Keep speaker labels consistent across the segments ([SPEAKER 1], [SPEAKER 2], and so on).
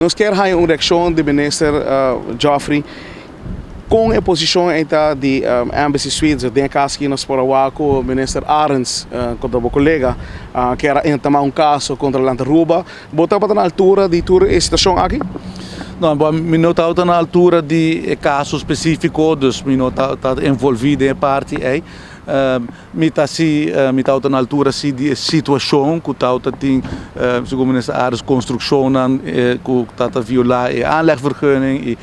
[SPEAKER 1] Nos kier haya un reaccion di Minister Geoffrey con e posicion ta di Embassy Suites. Den caso cu nos por a cu Minister Arends, contra e colega, kier tuma un caso contra Land Aruba. Bo ta na altura di tur e situacion aki?
[SPEAKER 2] No, bon, mi no ta na altura di caso specifico, dus mi no ta envolvi den parti ey. Mi ta si, mi ta na altura si di situacion cu ta tin, segun Minister Arends, construccion cu ta viola e aanlegvergunning y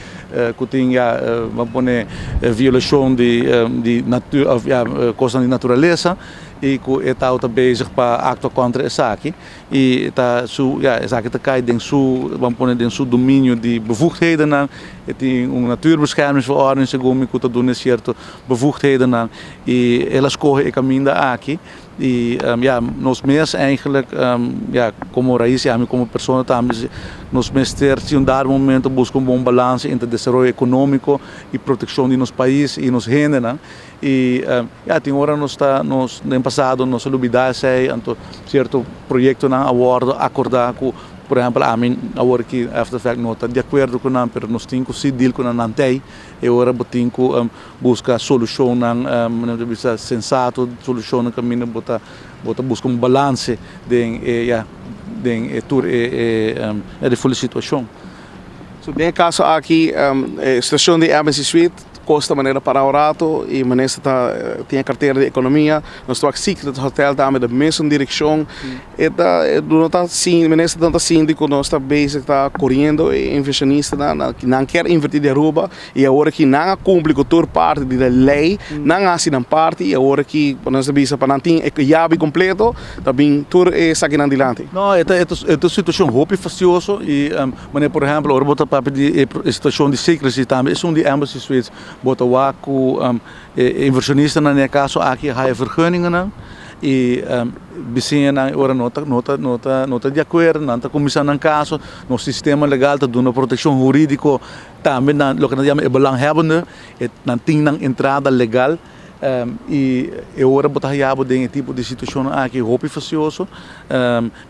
[SPEAKER 2] cu tin, ja, ban pone, violacion di natuur of, ja, cos di naturalesa y cu e ta bezig pa actua contra esaki y ta su, ja, esaki ta cay den su, ban pone, den su dominio di bevoegdheden nan. E tin un natuurbeschermingsverordening, segun mi, cu ta duna cierto bevoegdheden nan y el a scoge e caminda aki y ja, nos mes eigenlijk, ja, como Raiz, ja, como persona tambe, nos mester si un dado momento busca un bon balansa entre desaroyo economico y proteccion di nos pais y nos hende nan. Y ja, tin ora nos ta nos den pasado nos a lubida esey, anto cierto proyecto nan a wordo acorda cu, por ehempel, ami awor cu after fact no ta di acuerdo cu nan, pero nos tin cu si deal cu nan tey y ora bo tin cu busca solucion nan, um, sensato, solucion na caminda bo ta busca un balansa den ja, den e tur e de situacion.
[SPEAKER 1] So, den caso aki, situacion di Embassy Suite, costa manera para un rato y minister ta tin cartera di economia, nos ta Secret Hotel tambe den mesun direccion. E ta no ta sin minister no ta sinti cu nos ta bezig ta coriendo inversionista nan nan kier inverti na Aruba y awor cu nan a cumpli cu tur parti di ley, nan a haci nan parti y awor cu nos bisa pa nan tin yabi completo, tambe tur esaki nan dilanti.
[SPEAKER 2] No, e situacion hopi fastioso y maar, por ehempel, ora bo ta papia di situacion di secrecy tambe, e un di Embassy Suites, bo ta wak cu inversionista den caso aki haya vergunningen nan y bisiña nan ora no ta di acuerdo, nan ta cuminsa nan caso. Nos sistema legal ta duna proteccion huridico tambe na loke nos ta yama e belanghebbende, nan tin nan entrada legal y ora bo ta haya bo den tipo di situacion aki, hopi fastioso.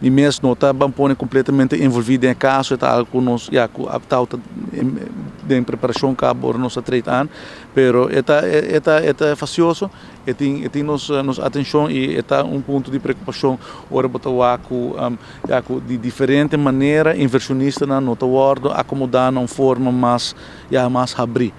[SPEAKER 2] Mi mes no ta, ban pone, completamente envolvi den caso, ta algo cu nos, ja, cu ta den preparacion caba ora nos a treed aan, pero e ta fastioso, e tin nos atencion y ta un punto di preocupacion ora bo ta wak cu, ja, cu di diferente manera inversionista nan no ta wordo acomoda na un forma mas, ja, mas habri.